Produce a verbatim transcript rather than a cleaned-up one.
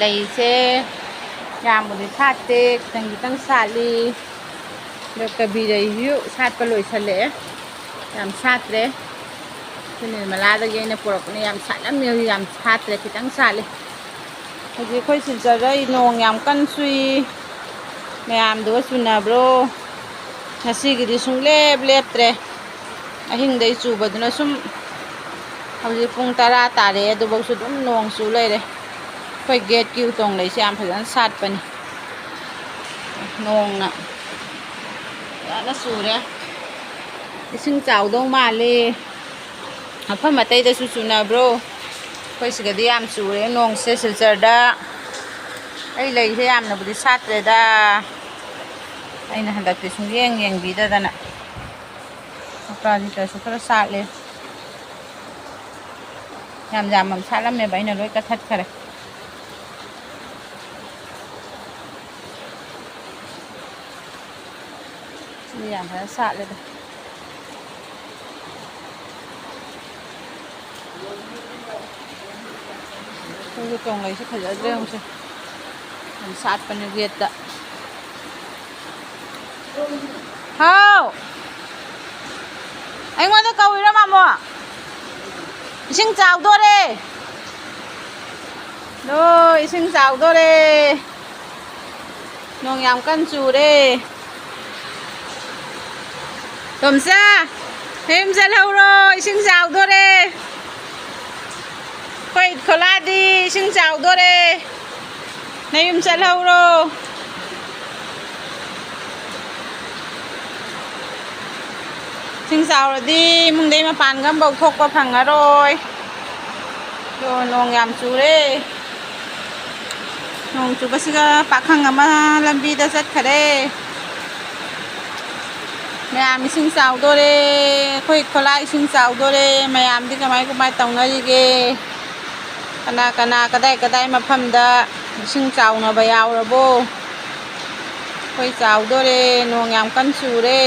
ꯂꯩꯁꯦ ꯌꯥꯝꯕꯨꯗꯤ ꯁꯥꯠꯇꯦ, ꯈꯤꯇꯪ ꯈꯤꯇꯪ ꯁꯥꯠꯂꯤ꯫ ꯑꯗꯣ ꯀꯕꯤ ꯂꯩꯁꯤꯁꯨ ꯁꯥꯠꯄ ꯂꯣꯏꯁꯜꯂꯛꯑꯦ, ꯌꯥꯝ ꯁꯥꯠꯇ꯭ꯔꯦ꯫ ꯁꯤ ꯅꯤꯔꯃꯂꯥꯗꯒꯤ ꯑꯩꯅ ꯄꯨꯔꯛꯄꯅꯦ, ꯌꯥꯝ ꯁꯥꯠꯂꯝꯃꯦ, ꯍꯧꯖꯤꯛ ꯌꯥꯝ ꯁꯥꯠꯇ꯭ꯔꯦ, ꯈꯤꯇꯪ ꯁꯥꯠꯂꯤ꯫ ꯍꯧꯖꯤꯛ ꯑꯩꯈꯣꯏ ꯁꯤꯜꯆꯔꯗ ꯅꯣꯡ ꯌꯥꯝ ꯀꯟꯅ ꯆꯨꯏ, ꯃꯌꯥꯝꯗꯨꯒ ꯆꯨꯅꯕ꯭ꯔꯣ? ꯉꯁꯤꯒꯤꯗꯤ ꯁꯨꯡꯂꯦꯞ ꯂꯦꯞꯇ꯭ꯔꯦ꯫ ꯑꯍꯤꯡꯗꯩ ꯆꯨꯕꯗꯨꯅ ꯁꯨꯝ ꯍꯧꯖꯤꯛ ꯄꯨꯡ ꯇꯔꯥ ꯇꯥꯔꯦ, ꯑꯗꯨꯐꯧꯁꯨ ꯑꯗꯨꯝ ꯅꯣꯡ ꯆꯨ ꯂꯩꯔꯦ꯫ ꯑꯩꯈꯣꯏ ꯒꯦꯠꯀꯤ ꯎꯇꯣꯡ ꯂꯩꯁꯦ ꯌꯥꯝ ꯐꯖꯅ ꯁꯥꯠꯄꯅꯤ, ꯅꯣꯡꯅ ꯐꯖꯅ ꯆꯨꯔꯦ꯫ ꯏꯁꯤꯡ ꯆꯥꯎꯗꯧ ꯃꯥꯜꯂꯦ꯫ ꯃꯐꯝ ꯑꯇꯩꯗꯁꯨ ꯆꯨꯅꯕ꯭ꯔꯣ? ꯑꯩꯈꯣꯏ ꯁꯤꯗꯗꯤ ꯌꯥꯝ ꯆꯨꯔꯦ ꯅꯣꯡꯁꯦ ꯁꯤꯜꯆꯔꯗ꯫ ꯑꯩ ꯂꯩꯁꯦ ꯌꯥꯝꯅꯕꯨꯗꯤ ꯁꯥꯠꯇ꯭ꯔꯦꯗ, ꯑꯩꯅ ꯍꯟꯗꯛꯇꯤ ꯁꯨꯡꯌꯦꯡ ꯌꯦꯡꯕꯤꯗꯗꯅ꯫ ꯑꯄꯔꯥꯖꯤꯇꯥꯁꯨ ꯈꯔ ꯁꯥꯠꯂꯦ, ꯌꯥꯝ ꯌꯥꯝꯕ ꯁꯥꯠꯂꯝꯃꯦꯕ, ꯑꯩꯅ ꯂꯣꯏ ꯀꯛꯊꯠꯈꯔꯦ꯫ ꯁꯤꯗꯤ ꯌꯥꯝ ꯐꯖꯅ ꯁꯥꯠꯂꯦꯗ꯫ ꯑꯩꯈꯣꯏꯒꯤ ꯇꯣꯡꯂꯩꯁꯦ ꯐꯖꯗ꯭ꯔꯦ, ꯌꯦꯡꯉꯨꯁꯦ꯫ ꯌꯥꯝ ꯁꯥꯠꯄꯅꯦ ꯒꯦꯠꯇ꯫ ꯍꯥꯎ! ꯑꯩꯉꯣꯟꯗ ꯀꯧꯔꯤꯔꯣ, ꯃꯥꯃꯣ? ꯏꯁꯤꯡ ꯆꯥꯎꯗꯣꯔꯦ꯫ ꯂꯣ, ꯏꯁꯤꯡ ꯆꯥꯎꯗꯣꯔꯦ꯫ ꯅꯣꯡ ꯌꯥꯝ ꯀꯟꯅ ꯆꯨꯔꯦ꯫ ꯇꯣꯝꯆꯥ, ꯅꯌꯨꯝ ꯆꯠꯍꯧꯔꯣ, ꯏꯁꯤꯡ ꯆꯥꯎꯗꯣꯔꯦ꯫ ꯑꯩꯈꯣꯏ ꯈꯣꯂꯥꯗꯤ ꯏꯁꯤꯡ ꯆꯥꯎꯗꯣꯔꯦ꯫ ꯅꯌꯨꯝ ꯆꯠꯍꯧꯔꯣ꯫ ꯏꯁꯤꯡ ꯆꯥꯎꯔꯗꯤ ꯏꯃꯨꯡꯗꯩ ꯃꯄꯥꯟꯒ ꯑꯃꯐꯥꯎ ꯊꯣꯛꯄ ꯐꯪꯉꯔꯣꯏ꯫ ꯑꯗꯣ ꯅꯣꯡ ꯌꯥꯝ ꯆꯨꯔꯦ꯫ ꯅꯣꯡ ꯆꯨꯕꯁꯤꯒ ꯄꯥꯈꯪ ꯑꯃ ꯂꯝꯕꯤꯗ ꯆꯠꯈꯔꯦ꯫ ꯃꯌꯥꯝ ꯏꯁꯤꯡ ꯆꯥꯎꯗꯣꯔꯦ, ꯑꯩꯈꯣꯏ ꯈꯣꯂꯥ ꯏꯁꯤꯡ ꯆꯥꯎꯗꯣꯔꯦ꯫ ꯃꯌꯥꯝꯗꯤ ꯀꯃꯥꯏ ꯀꯃꯥꯏ ꯇꯧꯅꯔꯤꯒꯦ? ꯀꯅꯥ ꯀꯅꯥ ꯀꯗꯥꯏ ꯀꯗꯥꯏ ꯃꯐꯝꯗ ꯏꯁꯤꯡ ꯆꯥꯎꯅꯕ ꯌꯥꯎꯔꯕꯣ? ꯑꯩꯈꯣꯏ ꯆꯥꯎꯗꯣꯔꯦ, ꯅꯣꯡ ꯌꯥꯝ ꯀꯟꯅ ꯆꯨꯔꯦ꯫